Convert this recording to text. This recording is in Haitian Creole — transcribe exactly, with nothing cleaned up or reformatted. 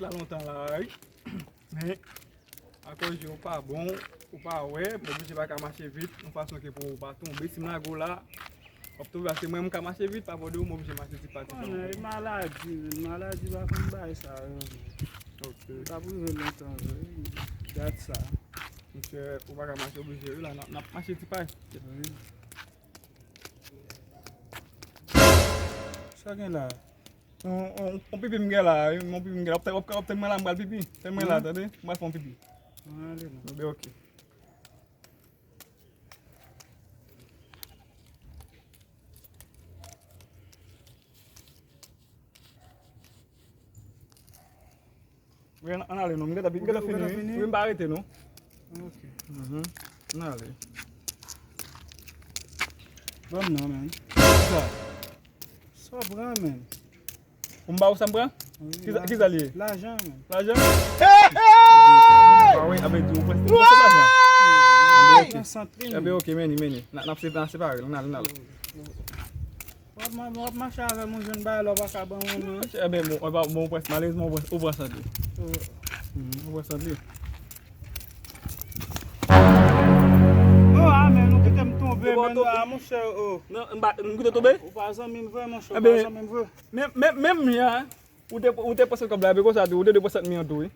La lontan la, wi. Men, akoz je w pa bon, ou pa wè, m oblije pa ka mache vit, yon fason ke pou w pa tonbe. Si m lage w la, w ap tonbe, paske mwen, m ka mache vit, pa bò de ou, m oblije mache ti pa ti pa. Konnen, e maladi, men maladi pa konn bay sa yo. Ok. Li p ap rive lontan vre, dat sa. Misye, ou pa ka mache, oblije, wi, la, n ap, n ap mache ti pa. Wi. Sa gen la? On, on, on pipi m gen la, wi, on pipi m gen la. W ap tann, w ap tann mwen la, m pral pipi. Tann mwen la, tande? M pral fè on pipi. Ann ale non. Bon, ben, ok. Wi, ann, ann ale non, m gentan, m gentan fini, wi. Wi, m pa rete non. Ok. Mhm. Ann ale. Ban m non, man. Sa. Sa w pran, man? Pou m ba ou sa m pran? Wi, kisa, kisa l ye? Lajan, man. Lajan? Ah wi, a vle di ou pran, ou pran lajan. Wi, pran sant li, man. Enben, ok, men li, men li. N a, n ap se-, n ap separe, ann ale, ann ale. W ap ma-, w ap mache avè m, ou jwenn bagay la, w pa ka ban mwen, non. Enben, bon, enben, bon, ou pran, malerezman, ou pran, ou pran sant li. Mhm, ou pran sant li. Oh, ah, men, ou kite m tonbe, men, ah, monchè, oh. Non, m pa, m kite w tonbe? Ou pa zanmi m vre, monchè, ou pa zanmi m vre. Men, men, menm jan, ou te, ou te pran sant kòb la, epi konsa tou, ou te dwe pran sant mi an tou, wi.